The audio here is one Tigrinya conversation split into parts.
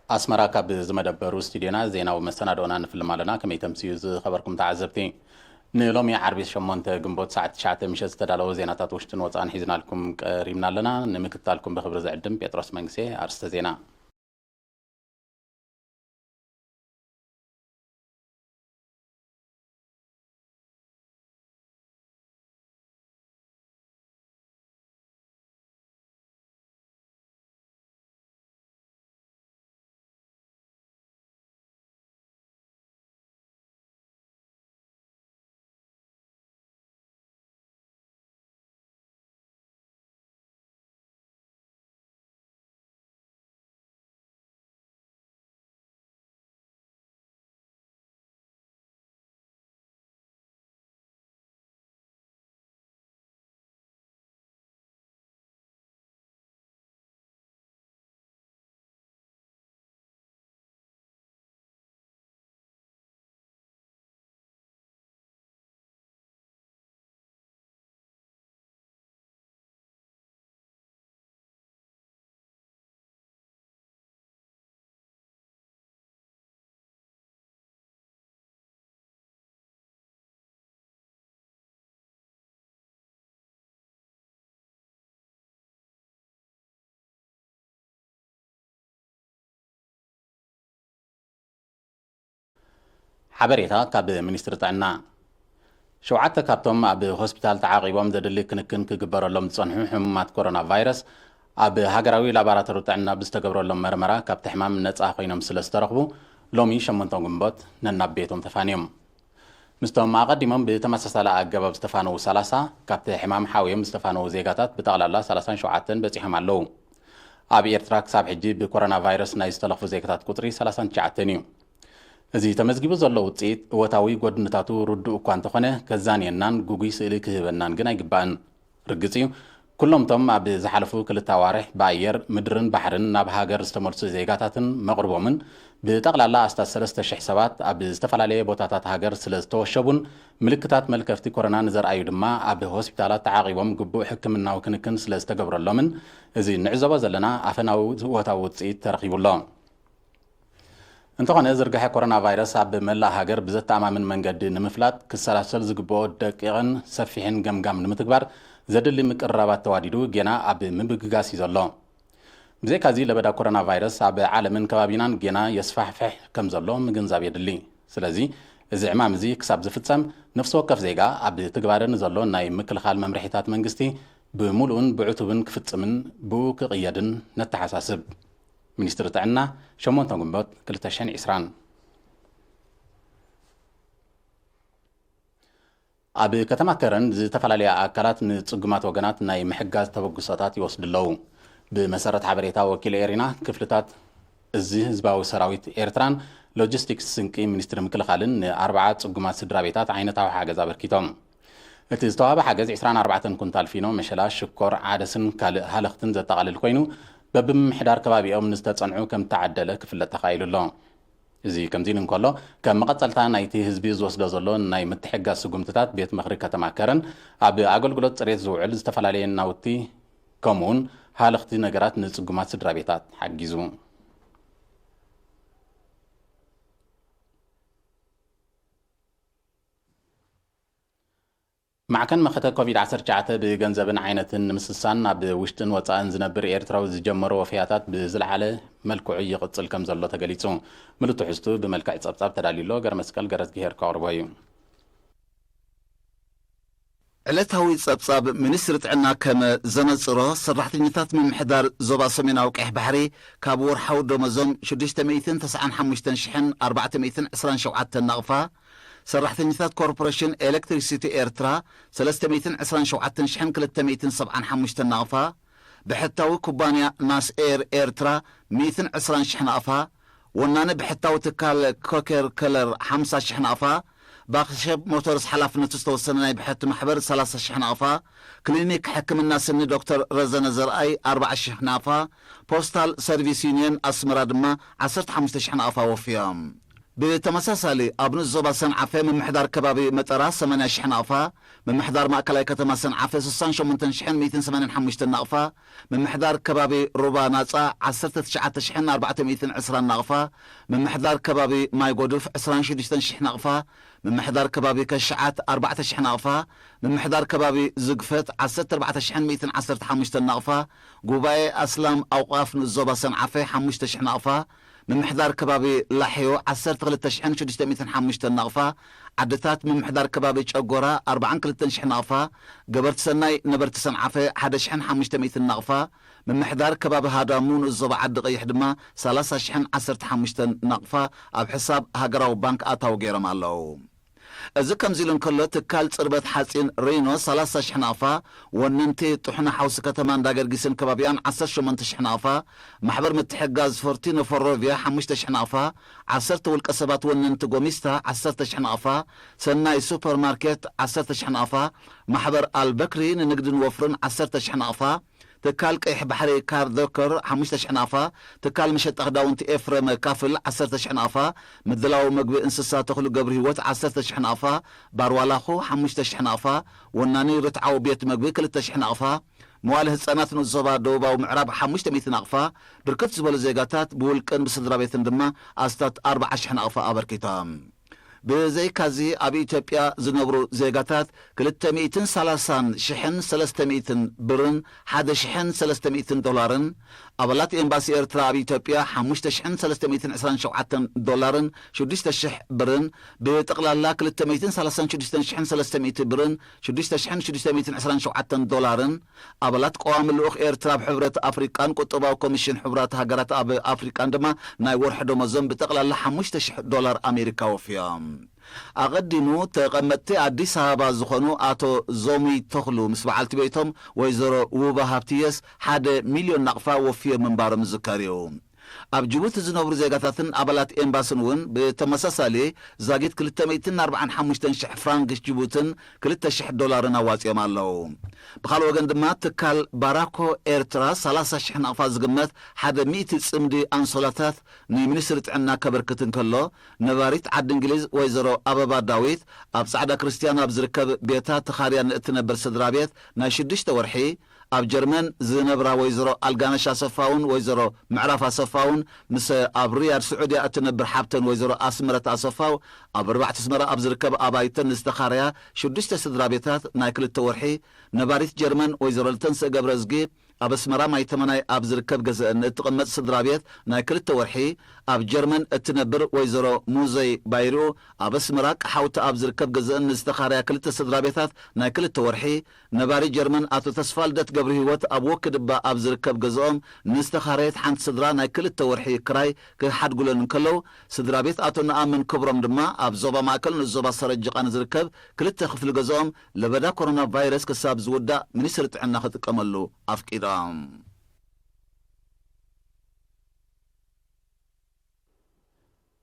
ኣስመራ፣ ካብ ዝመደበሩ ስቱድዮና ዜናዊ መሰናድኦና ንፍልም ኣለና። ከመይ ተምስዩ ዝኸበርኩም ተዓዘብቲ? ንሎሚ ዓርቢ ሸሞንተ ግንቦት ሰዓት ትሽዓተ ምሸት ዝተዳለወ ዜናታት ውሽጥን ወጻእን ሒዝናልኩም ቀሪብና ኣለና። ንምክትታልኩም ብኽብሪ ዝዕድም ጴጥሮስ መንግሴ። ኣርእስተ ዜና። ሓበሬታ ካብ ሚኒስትሪ ጥዕና። ሸውዓተ ካብቶም ኣብ ሆስፒታል ተዓቒቦም ዘድሊ ክንክን ክግበረሎም ዝጸንሑ ሕሙማት ኮሮና ቫይረስ፣ ኣብ ሃገራዊ ላቦራቶሪ ጥዕና ብዝተገብረሎም መርመራ ካብቲ ሕማም ነጻ ኮይኖም ስለ ዝተረኽቡ፣ ሎሚ ሸሞንተ ግንቦት ነናብ ቤቶም ተፋንዮም። ምስቶም ኣቐዲሞም ብተመሳሳሊ ኣገባብ ዝተፋነዉ ሰላሳ፣ ካብቲ ሕማም ሓውዮም ዝተፋነዉ ዜጋታት ብጠቕላላ ሰላሳን ሸውዓተን በጺሖም ኣለዉ። ኣብ ኤርትራ ክሳብ ሕጂ ብኮሮና ቫይረስ ናይ ዝተለኽፉ ዜጋታት ቁጽሪ ሰላሳን ትሽዓተን እዩ። እዚ ተመዝጊቡ ዘሎ ውጽኢት እወታዊ ጎድንታቱ ርዱእ እኳ እንተኾነ፣ ከዛንየናን ግጉይ ስእሊ ክህበናን ግን ኣይግባእን። ርግጽ እዩ፣ ኩሎምቶም ኣብ ዝሓለፉ ክልተ ኣዋርሕ ብኣየር፣ ምድርን ባሕርን ናብ ሃገር ዝተመልሱ ዜጋታትን መቕርቦምን ብጠቕላላ ኣስታት ሰለስተ ሽሕ ሰባት ኣብ ዝተፈላለየ ቦታታት ሃገር ስለ ዝተወሸቡን ምልክታት መልከፍቲ ኮሮና ንዘርኣዩ ድማ ኣብ ሆስፒታላት ተዓቒቦም ግቡእ ሕክምናዊ ክንክን ስለ ዝተገብረሎምን፣ እዚ ንዕዘቦ ዘለና ኣፈናዊ እወታዊ ውጽኢት ተረኺቡ ኣሎ። እንተኾነ፣ ዝርግሐ ኮሮና ቫይረስ ኣብ መላእ ሃገር ብዘተኣማምን መንገዲ ንምፍላጥ ክሰላሰል ዝግብኦ ደቂቕን ሰፊሕን ገምጋም ንምትግባር ዘድሊ ምቅርራባት ተዋዲዱ ጌና ኣብ ምብግጋስ እዩ ዘሎ። ብዘይካዚ፣ ለበዳ ኮሮና ቫይረስ ኣብ ዓለምን ከባቢናን ጌና የስፋሕፍሕ ከም ዘሎ ምግንዛብ የድሊ። ስለዚ፣ እዚ ዕማም እዚ ክሳብ ዝፍጸም፣ ነፍሲ ወከፍ ዜጋ ኣብ ትግባረ ንዘሎ ናይ ምክልኻል መምርሒታት መንግስቲ ብምሉእን ብዕቱብን ክፍጽምን ብኡ ክቕየድን ነተሓሳስብ። ሚኒስትሪ ጥዕና፣ ሸሞንተ ግንቦት ክልተ ሽሕን ዕስራን። ኣብ ከተማ ከረን ዝተፈላለያ ኣካላት ንጽጉማት ወገናት ናይ ምሕጋዝ ተበግሶታት ይወስዱ ኣለዉ። ብመሰረት ሓበሬታ ወኪል ኤሪና፣ ክፍልታት እዚ ህዝባዊ ሰራዊት ኤርትራን ሎጂስቲክስ ስንቂ ሚኒስትሪ ምክልኻልን ንኣርብዓ ጽጉማት ስድራ ቤታት ዓይነታዊ ሓገዝ ኣበርኪቶም። እቲ ዝተዋህበ ሓገዝ ዕስራን ኣርባዕተን ኩንታል ፊኖ፣ መሸላ፣ ሽኮር፣ ዓደስን ካልእ ሃለኽትን ዘጠቓልል ኮይኑ፣ በብምምሕዳር ከባቢኦም ንዝተጸንዑ ከም እተዓደለ ክፍለጥ ተኻኢሉ ኣሎ። እዚ ከምዚ ኢሉ እንከሎ፣ ከም መቐጸልታ ናይቲ ህዝቢ ዝወስዶ ዘሎ ናይ ምትሕግጋዝ ስጉምትታት፣ ቤት ምኽሪ ከተማ ከረን ኣብ ኣገልግሎት ጽሬት ዝውዕል ዝተፈላለየ ናውቲ፣ ከምኡውን ሃለኽቲ ነገራት ንጽጉማት ስድራ ቤታት ሓጊዙ። ማዕከን መኸተ ኮቪድ ዓሰርተ ትሽዓተ ብገንዘብን ዓይነትን ንምስሳን ኣብ ውሽጥን ወጻእን ዝነብር ኤርትራዊ ዝጀመሮ ወፈያታት ብዝለዓለ መልክዑ ይቕጽል ከም ዘሎ ተገሊጹ። ምሉእ ትሕዝቱ ብመልክዕ ጸብጻብ ተዳልዩ ኣሎ። ገረመስቀል ገረዝግሄር ከቕርቦ እዩ። ዕለታዊ ጸብጻብ ሚኒስትሪ ጥዕና ከም ዘነጽሮ፣ ሰራሕተኛታት ምምሕዳር ዞባ ሰሜናዊ ቀይሕ ባሕሪ ካብ ወርሓዊ ደሞዞም ሽዱሽተ ሚእትን ተስዓን ሓሙሽተን ሽሕን ኣርባዕተ ሚእትን ዕስራን ሸውዓተን ናቕፋ፣ ሰራሕተኛታት ኮርፖሬሽን ኤሌክትሪሲቲ ኤርትራ ሰለስተ ሚእትን ዕስራን ሸውዓተን ሽሕን ክልተ ሚእትን ሰብዓን ሓሙሽተን ናቕፋ፣ ብሕታዊ ኩባንያ ናስ ኤር ኤርትራ ሚእትን ዕስራን ሽሕ ናቕፋ፣ ወናኒ ብሕታዊ ትካል ኮኬር ከለር ሓምሳ ሽሕ ናቕፋ፣ ባክሸፕ ሞተርስ ሓላፍነቱ ዝተወሰነ ናይ ብሕቲ ማሕበር ሰላሳ ሽሕ ናቕፋ፣ ክሊኒክ ሕክምና ስኒ ዶክተር ረዘነ ዘርኣይ ኣርባዓ ሽሕ ናቕፋ፣ ፖስታል ሰርቪስ ዩኒየን ኣስመራ ድማ ዓሰርተ ሓሙሽተ ሽሕ ናቕፋ ወፍዮም። ብተመሳሳሊ ኣብ ንኡስ ዞባ ሰንዓፈ ምምሕዳር ከባቢ መጠራ ሰማንያ ሽሕ ናቕፋ፣ ምምሕዳር ማእከላይ ከተማ ሰንዓፈ ስሳን ሸሞንተን ሽሕን ሚእትን ሰማንያን ሓሙሽተን ናቕፋ፣ ምምሕዳር ከባቢ ሩባ ናጻ ዓሰርተ ትሽዓተ ሽሕን ኣርባዕተ ሚእትን ዕስራን ናቕፋ፣ ምምሕዳር ከባቢ ማይ ጎዱፍ ዕስራን ሽዱሽተን ሽሕ ናቕፋ፣ ምምሕዳር ከባቢ ከሽዓት ኣርባዕተ ሽሕ ናቕፋ፣ ምምሕዳር ከባቢ ዝግፈት ዓሰርተ ኣርባዕተ ሽሕን ሚእትን ዓሰርተ ሓሙሽተን ናቕፋ፣ ጉባኤ ኣስላም ኣውቃፍ ንኡስ ዞባ ሰንዓፈ ሓሙሽተ ሽሕ ናቕፋ፣ ምምሕዳር ከባቢ ላሕዮ ዓሰርተ ክልተ ሽሕን ሽዱሽተ ሚእትን ሓሙሽተን ናቕፋ፣ ዓድታት ምምሕዳር ከባቢ ጨጎራ ኣርባዓን ክልተን ሽሕ ናቕፋ፣ ገበርቲ ሰናይ ነበርቲ ሰንዓፈ ሓደ ሽሕን ሓሙሽተ ሚእትን ናቕፋ፣ ምምሕዳር ከባቢ ሃዳሙ ንኡስ ዞባ ዓዲ ቀይሕ ድማ ሰላሳ ሽሕን ዓሰርተ ሓሙሽተን ናቕፋ ኣብ ሕሳብ ሃገራዊ ባንክ ኣታዊ ገይሮም ኣለዉ። እዚ ከምዚ ኢሉ እንከሎ፣ ትካል ጽርበት ሓጺን ሪኖ ሰላሳ ሽሕ ናቕፋ፣ ወነንቲ ጥሑና ሓውሲ ከተማ እንዳ ገርጊስን ከባቢኣን ዓሰርተ ሸሞንተ ሽሕ ናቕፋ፣ ማሕበር ምትሕግጋዝ ፎርቲኖ ፈሮቪያ ሓሙሽተ ሽሕ ናቕፋ፣ ዓሰርተ ውልቀ ሰባት ወነንቲ ጎሚስታ ዓሰርተ ሽሕ ናቕፋ፣ ሰናይ ሱፐርማርኬት ዓሰርተ ሽሕ ናቕፋ፣ ማሕበር ኣልበክሪ ንንግድን ወፍርን ዓሰርተ ሽሕ ናቕፋ፣ ትካል ቀይሕ ባሕሪ ካር ዶከር ሓሙሽተ ሽሕ ናቕፋ፣ ትካል መሸጣ ክዳውንቲ ኤፍረም ካፍል ዓሰርተ ሽሕ ናቕፋ፣ ምድላው መግቢ እንስሳ ተኽሉ ገብርሂወት ዓሰርተ ሽሕ ናቕፋ፣ ባርዋላኹ ሓሙሽተ ሽሕ ናቕፋ፣ ወናኒ ርትዓዊ ቤት መግቢ ክልተ ሽሕ ናቕፋ፣ መዋለ ህጻናት ንኡስ ዞባ ደቡባዊ ምዕራብ ሓሙሽተ ሚእቲ ናቕፋ፣ ብርክት ዝበሉ ዜጋታት ብውልቅን ብስድራ ቤትን ድማ ኣስታት ኣርብዓ ሽሕ ናቕፋ ኣበርኪቶም። ብዘይካዚ ኣብ ኢትዮጵያ ዝነብሩ ዜጋታት ክልተ ሚእትን ሰላሳን ሽሕን ሰለስተ ሚእትን ብርን ሓደ ሽሕን ሰለስተ ሚእትን ዶላርን፣ ኣባላት ኤምባሲ ኤርትራ ኣብ ኢትዮጵያ ሓሙሽተ ሽሕን ሰለስተ ሚእትን ዕስራን ሸውዓተን ዶላርን ሽዱሽተ ሽሕ ብርን፣ ብጠቕላላ ክልተ ሚእትን ሰላሳን ሽዱሽተን ሽሕን ሰለስተ ሚእቲ ብርን ሽዱሽተ ሽሕን ሽዱሽተ ሚእትን ዕስራን ሸውዓተን ዶላርን፣ ኣባላት ቀዋሚ ልኡኽ ኤርትራ ኣብ ሕብረት ኣፍሪቃን ቁጠባዊ ኮሚሽን ሕቡራት ሃገራት ኣብ ኣፍሪቃን ድማ ናይ ወርሒ ደሞዞም ብጠቕላላ ሓሙሽተ ሽሕ ዶላር ኣሜሪካ ወፍዮም። ኣቐዲሙ ተቐመጥቲ ኣዲስ ኣበባ ዝኾኑ ኣቶ ዞሚ ተኽሉ ምስ በዓልቲ ቤቶም ወይዘሮ ውባ ሃብትየስ ሓደ ሚልዮን ናቕፋ ወፍዮም ምንባሮም ዝዝከር እዩ። ኣብ ጅቡቲ ዝነብሩ ዜጋታትን ኣባላት ኤምባስን እውን ብተመሳሳሊ ዛጊት ክልተ ሚእትን ኣርባዓን ሓሙሽተን ሽሕ ፍራንክ ጅቡትን ክልተ ሽሕ ዶላርን ኣዋጺኦም ኣለዉ። ብኻልእ ወገን ድማ ትካል ባራኮ ኤርትራ ሰላሳ ሽሕ ናቕፋ ዝግመት ሓደ ሚእቲ ጽምዲ ኣንሶላታት ንሚኒስትሪ ጥዕና ከበርክት እንከሎ፣ ነባሪት ዓዲ እንግሊዝ ወይዘሮ ኣበባ ዳዊት ኣብ ጻዕዳ ክርስትያን ኣብ ዝርከብ ቤታ ተኻርያ ንእትነብር ስድራ ቤት ናይ ሽዱሽተ ወርሒ፣ ኣብ ጀርመን ዝነብራ ወይዘሮ ኣልጋነሽ ኣሰፋውን ወይዘሮ ምዕራፍ ኣሰፋውን ምስ ኣብ ሪያድ ስዑድያ እትነብር ሓብተን ወይዘሮ ኣስመረት ኣሰፋው ኣብ ኣርባዕተ ኣስመራ ኣብ ዝርከብ ኣባይተን ዝተኻረያ ሽዱሽተ ስድራ ቤታት ናይ ክልተ ወርሒ፣ ነባሪት ጀርመን ወይዘሮ ልተንስእ ገብረዝጊ ኣብ ኣስመራ ማይ ተመናይ ኣብ ዝርከብ ገዘአን እትቕመጥ ስድራ ቤት ናይ ክልተ ወርሒ፣ ኣብ ጀርመን እትነብር ወይዘሮ ሙዘይ ባይርኡ ኣብ ኣስመራ ቀሓውቲ ኣብ ዝርከብ ገዘአን ዝተኻረያ ክልተ ስድራ ቤታት ናይ ክልተ ወርሒ፣ ነባሪ ጀርመን ኣቶ ተስፋልደት ገብረሂወት ኣብ ወክድባ ኣብ ዝርከብ ገዝኦም ንዝተኻረየት ሓንቲ ስድራ ናይ ክልተ ወርሒ ክራይ ክሓድጉለን እንከለዉ፣ ስድራ ቤት ኣቶ ነኣምን ክብሮም ድማ ኣብ ዞባ ማእከል ንኡስ ዞባ ሰረጅቓ ንዝርከብ ክልተ ክፍሊ ገዝኦም ለበዳ ኮሮና ቫይረስ ክሳብ ዝውዳእ ሚኒስትሪ ጥዕና ክጥቀመሉ ኣፍቂዶም።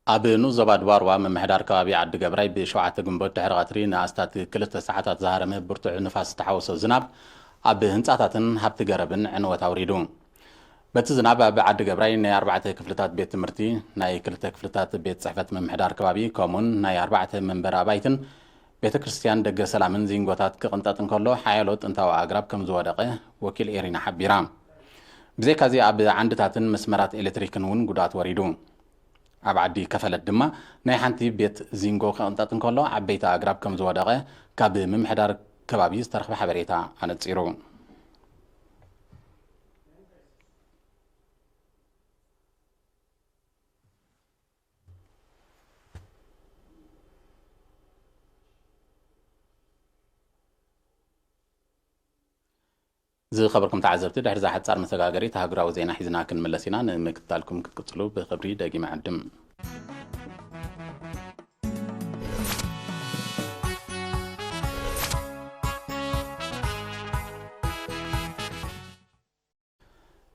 ኣብ ንኡስ ዞባ ድባርዋ ምምሕዳር ከባቢ ዓዲ ገብራይ ብሸውዓተ ግንቦት ድሕሪ ቀትሪ ንኣስታት ክልተ ሰዓታት ዝሃረመ ብርቱዕ ንፋስ ዝተሓወሶ ዝናብ ኣብ ህንጻታትን ሃብቲ ገረብን ዕንወት ኣውሪዱ። በቲ ዝናብ ኣብ ዓዲ ገብራይ ናይ ኣርባዕተ ክፍልታት ቤት ትምህርቲ፣ ናይ ክልተ ክፍልታት ቤት ጽሕፈት ምምሕዳር ከባቢ ከምኡን ናይ ኣርባዕተ መንበሪ ኣባይትን ቤተ ክርስቲያን ደገ ሰላምን ዚንጎታት ክቕንጠጥ እንከሎ ሓያሎ ጥንታዊ ኣግራብ ከም ዝወደቐ ወኪል ኤሪና ሓቢራ። ብዘይካዚ ኣብ ዓንድታትን መስመራት ኤሌክትሪክን እውን ጉድኣት ወሪዱ። ኣብ ዓዲ ከፈለት ድማ ናይ ሓንቲ ቤት ዚንጎ ክቕንጠጥ እንከሎ ዓበይቲ ኣግራብ ከም ዝወደቐ ካብ ምምሕዳር ከባቢ ዝተረኽበ ሓበሬታ ኣነጺሩ። ዝኸበርኩም ተዓዘብቲ፣ ድሕሪ እዛ ሓጻር መሰጋገሪት ሃገራዊ ዜና ሒዝና ክንምለስ ኢና። ንምክትታልኩም ክትቅጽሉ ብኽብሪ ደጊመ ዕድም።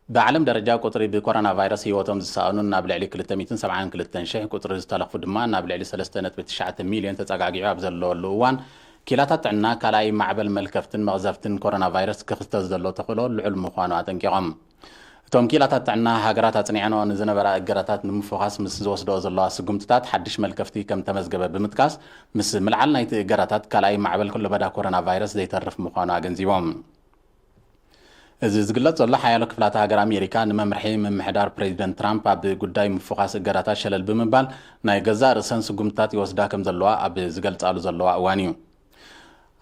ብዓለም ደረጃ ቁጽሪ ብኮሮና ቫይረስ ህይወቶም ዝሰኣኑ ናብ ልዕሊ ክልተ ሚእትን ሰብዓን ክልተን ሽሕ፣ ቁጽሪ ዝተለኽፉ ድማ ናብ ልዕሊ ሰለስተ ነጥቢ ትሽዓተ ሚልዮን ተጸጋጊዑ ኣብ ዘለወሉ እዋን፣ ኪላታት ጥዕና ካልኣይ ማዕበል መልከፍትን መቕዘፍትን ኮሮና ቫይረስ ክኽሰት ዘሎ ተኽእሎ ልዑል ምዃኑ ኣጠንቂቖም። እቶም ክኢላታት ጥዕና፣ ሃገራት ኣጽኒዐንኦ ንዝነበራ እገዳታት ንምፍዃስ ምስ ዝወስድኦ ዘለዋ ስጉምትታት ሓድሽ መልከፍቲ ከም ተመዝገበ ብምጥቃስ፣ ምስ ምልዓል ናይቲ እገዳታት ካልኣይ ማዕበል ለበዳ ኮሮና ቫይረስ ዘይተርፍ ምዃኑ ኣገንዚቦም። እዚ ዝግለጽ ዘሎ፣ ሓያሎ ክፍላተ ሃገር ኣሜሪካ ንመምርሒ ምምሕዳር ፕሬዚደንት ትራምፕ ኣብ ጉዳይ ምፍዃስ እገዳታት ሸለል ብምባል፣ ናይ ገዛእ ርእሰን ስጉምትታት ይወስዳ ከም ዘለዋ ኣብ ዝገልጻሉ ዘለዋ እዋን እዩ።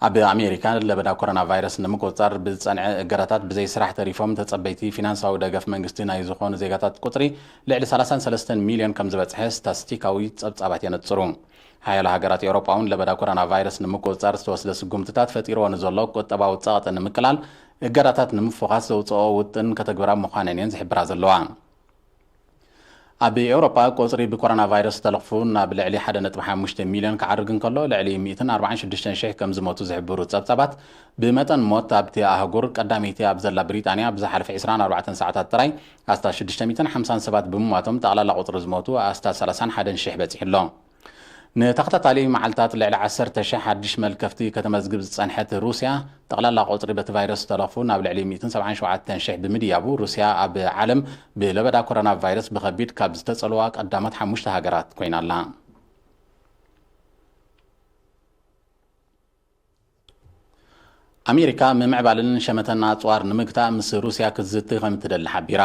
ኣብ ኣሜሪካ ለበዳ ኮሮና ቫይረስ ንምቁጽጻር ብዝጸንዐ እገዳታት ብዘይ ስራሕ ተሪፎም ተጸበይቲ ፊናንሳዊ ደገፍ መንግስቲ ናይ ዝኾኑ ዜጋታት ቁጽሪ ልዕሊ ሰላሳን ሰለስተን ሚልዮን ከም ዝበጽሐ ስታስቲካዊ ጸብጻባት የነጽሩ። ሓያሎ ሃገራት ኤውሮጳ እውን ለበዳ ኮሮና ቫይረስ ንምቁጽጻር ዝተወስደ ስጉምትታት ፈጢርዎ ንዘሎ ቁጠባዊ ጸቕጢ ንምቅላል እገዳታት ንምፍዃስ ዘውጽኦ ውጥን ከተግብራ ምዃነን እየን ዝሕብራ ዘለዋ። ኣብ ኤውሮጳ ቁጽሪ ብኮሮና ቫይረስ ዝተለኽፉ ናብ ልዕሊ ሓደ ነጥቢ ሓሙሽተ ሚልዮን ክዓርግ እንከሎ፣ ልዕሊ ሚእትን ኣርባዓን ሽዱሽተን ሽሕ ከም ዝሞቱ ዝሕብሩ ጸብጻባት፣ ብመጠን ሞት ኣብቲ ኣህጉር ቀዳመይቲ ኣብ ዘላ ብሪጣንያ ኣብ ዝሓለፈ ዕስራን ኣርባዕተን ሰዓታት ጥራይ ኣስታት ሽዱሽተ ሚእትን ሓምሳን ሰባት ብምሟቶም፣ ጠቕላላ ቁጽሪ ዝሞቱ ኣስታት ሰላሳን ሓደን ሽሕ በጺሑ ኣሎ። ንተኸታታሊ መዓልታት ልዕሊ ዓሰርተ ሽሕ ሓድሽ መልከፍቲ ከተመዝግብ ዝጸንሐት ሩስያ፣ ጠቕላላ ቁጽሪ በቲ ቫይረስ ዝተለኽፉ ናብ ልዕሊ ሚእትን ሰብዓን ሸውዓተን ሽሕ ብምድያቡ፣ ሩስያ ኣብ ዓለም ብለበዳ ኮሮና ቫይረስ ብኸቢድ ካብ ዝተጸልዋ ቀዳሞት ሓሙሽተ ሃገራት ኮይና ኣላ። ኣሜሪካ ምምዕባልን ሸመተን ኣጽዋር ንምግታእ ምስ ሩስያ ክትዝቲ ከም እትደሊ ሓቢራ።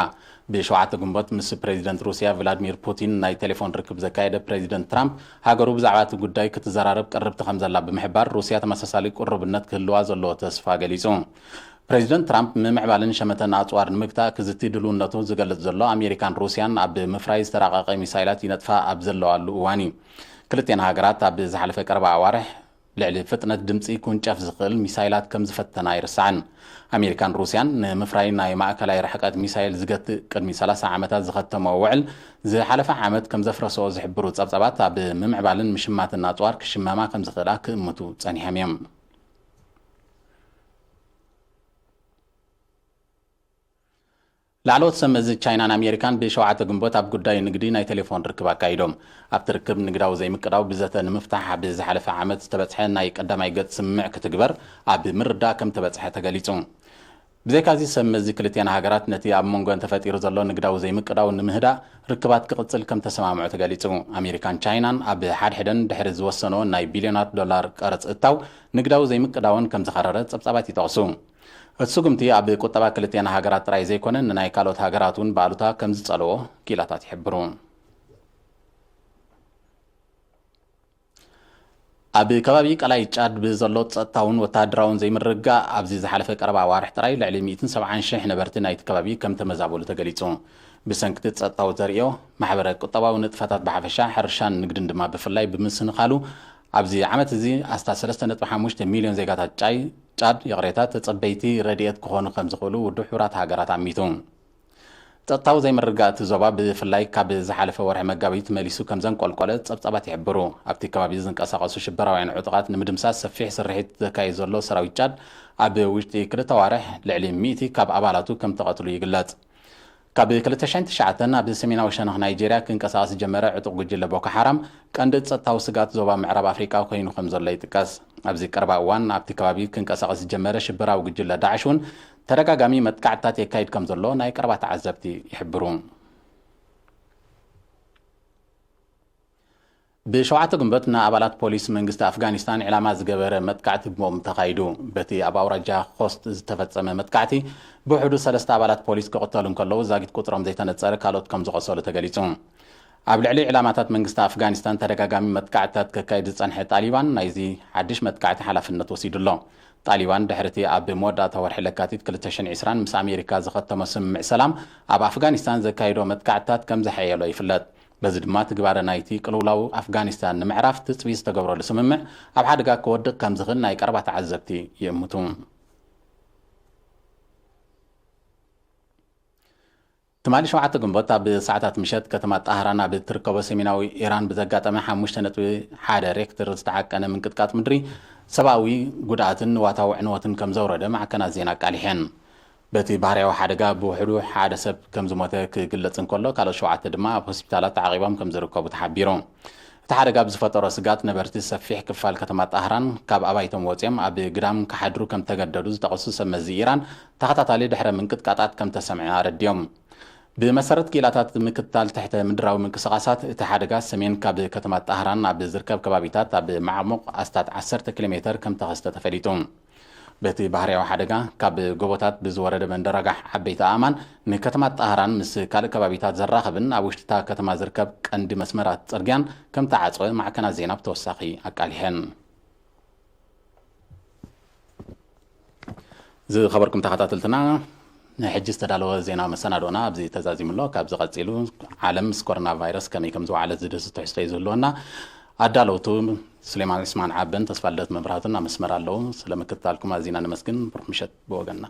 ብሸውዓተ ግንቦት ምስ ፕሬዚደንት ሩስያ ቭላድሚር ፑቲን ናይ ቴሌፎን ርክብ ዘካየደ ፕሬዚደንት ትራምፕ፣ ሃገሩ ብዛዕባ እቲ ጉዳይ ክትዘራረብ ቅርብቲ ከም ዘላ ብምሕባር፣ ሩስያ ተመሳሳሊ ቅሩብነት ክህልዋ ዘለዎ ተስፋ ገሊጹ። ፕሬዚደንት ትራምፕ ምምዕባልን ሸመተን ኣጽዋር ንምግታእ ክዝቲ ድልውነቱ ዝገልጽ ዘሎ፣ ኣሜሪካን ሩስያን ኣብ ምፍራይ ዝተራቐቐ ሚሳይላት ይነጥፋ ኣብ ዘለዋሉ እዋን እዩ። ክልቴን ሃገራት ኣብ ዝሓለፈ ቀረባ ኣዋርሕ ልዕሊ ፍጥነት ድምጺ ክውንጨፍ ዝኽእል ሚሳይላት ከም ዝፈተና ኣይርሳዕን። ኣሜሪካን ሩስያን ንምፍራይ ናይ ማእከላይ ርሕቀት ሚሳይል ዝገትእ ቅድሚ ሰላሳ ዓመታት ዝኸተመኦ ውዕል፣ ዝሓለፈ ዓመት ከም ዘፍረስኦ ዝሕብሩ ጸብጻባት፣ ኣብ ምምዕባልን ምሽማትን ኣጽዋር ክሽመማ ከም ዝኽእላ ክእምቱ ጸኒሖም እዮም። ላዕለዎት ሰብ መዚ ቻይናን ኣሜሪካን ብሸውዓተ ግንቦት ኣብ ጉዳይ ንግዲ ናይ ቴሌፎን ርክብ ኣካይዶም። ኣብቲ ርክብ፣ ንግዳዊ ዘይምቅዳው ብዘተ ንምፍታሕ ኣብ ዝሓለፈ ዓመት ዝተበጽሐ ናይ ቀዳማይ ገጽ ስምምዕ ክትግበር ኣብ ምርዳእ ከም ተበጽሐ ተገሊጹ። ብዘይካዚ፣ ሰብ መዚ ክልቲኣን ሃገራት ነቲ ኣብ መንጎን ተፈጢሩ ዘሎ ንግዳዊ ዘይምቅዳው ንምህዳእ ርክባት ክቕጽል ከም ተሰማምዑ ተገሊጹ። ኣሜሪካን ቻይናን ኣብ ሓድሕደን ድሕሪ ዝወሰንኦ ናይ ቢልዮናት ዶላር ቀረጽ እታው፣ ንግዳዊ ዘይምቅዳወን ከም ዝኸረረ ጸብጻባት ይጠቕሱ። እቲ ስጉምቲ ኣብ ቁጠባ ክልቲኣን ሃገራት ጥራይ ዘይኮነ፣ ንናይ ካልኦት ሃገራት እውን ብኣሉታ ከም ዝጸልዎ ክኢላታት ይሕብሩ። ኣብ ከባቢ ቀላይ ጫድ ብዘሎ ጸጥታውን ወተሃደራውን ዘይምርግጋእ፣ ኣብዚ ዝሓለፈ ቀረባ ኣዋርሕ ጥራይ ልዕሊ ሚእትን ሰብዓን ሽሕ ነበርቲ ናይቲ ከባቢ ከም ተመዛበሉ ተገሊጹ። ብሰንክቲ ጸጥታዊ ተርእዮ፣ ማሕበረ ቁጠባዊ ንጥፈታት ብሓፈሻ፣ ሕርሻን ንግድን ድማ ብፍላይ ብምስንኻሉ፣ ኣብዚ ዓመት እዚ ኣስታት ሰለስተ ነጥቢ ሓሙሽተ ሚልዮን ዜጋታት ጫይ ጫድ፣ ይቕሬታ፣ ተጸበይቲ ረድኤት ክኾኑ ከም ዝኽእሉ ውድብ ሕቡራት ሃገራት ኣሚቱ። ጸጥታዊ ዘይምርግጋእ እቲ ዞባ፣ ብፍላይ ካብ ዝሓለፈ ወርሒ መጋቢት መሊሱ ከም ዘንቆልቆለ ጸብጻባት ይሕብሩ። ኣብቲ ከባቢ ዝንቀሳቐሱ ሽበራውያን ዕጡቓት ንምድምሳስ ሰፊሕ ስርሒት ዘካይድ ዘሎ ሰራዊት ጫድ፣ ኣብ ውሽጢ ክልተ ኣዋርሕ ልዕሊ ሚእቲ ካብ ኣባላቱ ከም ተቐትሉ ይግለጽ። ካብ ክልተ ሽሕን ትሽዓተን ኣብ ሰሜናዊ ሸነኽ ናይጄርያ ክንቀሳቐስ ዝጀመረ ዕጡቕ ጉጅለ ቦኮ ሓራም፣ ቀንዲ ጸጥታዊ ስግኣት ዞባ ምዕራብ ኣፍሪቃ ኮይኑ ከም ዘሎ ይጥቀስ። ኣብዚ ቀረባ እዋን ኣብቲ ከባቢ ክንቀሳቐስ ዝጀመረ ሽበራዊ ጉጅለ ዳዕሽ እውን፣ ተደጋጋሚ መጥቃዕትታት የካይድ ከም ዘሎ ናይ ቀረባ ተዓዘብቲ ይሕብሩ። ብሸውዓተ ግንቦት ንኣባላት ፖሊስ መንግስቲ ኣፍጋኒስታን ዕላማ ዝገበረ መጥቃዕቲ ቦምብ ተኻይዱ። በቲ ኣብ ኣውራጃ ኾስት ዝተፈጸመ መጥቃዕቲ፣ ብውሕዱ ሰለስተ ኣባላት ፖሊስ ክቕተሉ እንከለዉ፣ ዛጊት ቁጽሮም ዘይተነጸረ ካልኦት ከም ዝቖሰሉ ተገሊጹ። ኣብ ልዕሊ ዕላማታት መንግስቲ ኣፍጋኒስታን ተደጋጋሚ መጥቃዕትታት ከካይድ ዝጸንሐ ጣሊባን፣ ናይዚ ሓድሽ መጥቃዕቲ ሓላፍነት ወሲዱ ኣሎ። ጣሊባን፣ ድሕሪ እቲ ኣብ መወዳእታ ወርሒ ለካቲት ክልተ ሽሕን ዕስራን ምስ ኣሜሪካ ዝኸተሞ ስምምዕ ሰላም፣ ኣብ ኣፍጋኒስታን ዘካይዶ መጥቃዕትታት ከም ዘሐየሎ ይፍለጥ። በዚ ድማ፣ ትግባረ ናይቲ ቅልውላው ኣፍጋኒስታን ንምዕራፍ ትጽቢት ዝተገብረሉ ስምምዕ፣ ኣብ ሓደጋ ክወድቕ ከም ዝኽእል ናይ ቀረባ ተዓዘብቲ ይእምቱ። ትማሊ ሸውዓተ ግንቦት፣ ኣብ ሰዓታት ምሸት፣ ከተማ ጣህራን ኣብ እትርከቦ ሰሜናዊ ኢራን ብዘጋጠመ ሓሙሽተ ነጥቢ ሓደ ሬክተር ዝተዓቀነ ምንቅጥቃጥ ምድሪ፣ ሰብኣዊ ጉድኣትን ንዋታዊ ዕንወትን ከም ዘውረደ ማዕከናት ዜና ኣቃሊሐን። በቲ ባህርያዊ ሓደጋ፣ ብውሕዱ ሓደ ሰብ ከም ዝሞተ ክግለጽ እንከሎ፣ ካልኦት ሸውዓተ ድማ ኣብ ሆስፒታላት ተዓቒቦም ከም ዝርከቡ ተሓቢሩ። እቲ ሓደጋ ብዝፈጠሮ ስጋት ነበርቲ ሰፊሕ ክፋል ከተማ ጣህራን ካብ ኣባይቶም ወፂኦም ኣብ ግዳም ክሓድሩ ከም ተገደዱ ዝጠቐሱ ሰብ መዚ ኢራን፣ ተኸታታሊ ድሕረ ምንቅጥቃጣት ከም ተሰምዐ ኣረዲዮም። ብመሰረት ክኢላታት ምክትታል ትሕተ ምድራዊ ምንቅስቓሳት፣ እቲ ሓደጋ ሰሜን ካብ ከተማ ጣህራን ኣብ ዝርከብ ከባቢታት ኣብ ማዕሙቕ ኣስታት ዓሰርተ ኪሎ ሜተር ከም ተኸስተ ተፈሊጡ። በቲ ባህርያዊ ሓደጋ፣ ካብ ጎቦታት ብዝወረደ መንደራጋሕ ዓበይቲ ኣእማን ንከተማ ጣህራን ምስ ካልእ ከባቢታት ዘራኽብን ኣብ ውሽጢታ ከተማ ዝርከብ ቀንዲ መስመራት ጽርግያን ከም ተዓጽወ ማዕከናት ዜና ብተወሳኺ ኣቃሊሐን። ዝኸበርኩም ተኸታተልትና፣ ንሕጂ ዝተዳለወ ዜና መሰናዶና ኣብዚ ተዛዚሙ ኣሎ። ካብዚ ቀጺሉ፣ ዓለም ምስ ኮሮና ቫይረስ ከመይ ከም ዝወዓለት ዝድህስስ ትሕዝቶ እዩ ዝህልወና። ኣዳለውቱ፣ ሱሌማን ዑስማን ዓበን ተስፋልደት መብራህቱን ኣብ መስመር ኣለዉ። ስለ ምክትታልኩም ኣዚና ነመስግን። ብሩኽ ምሸት ብወገንና።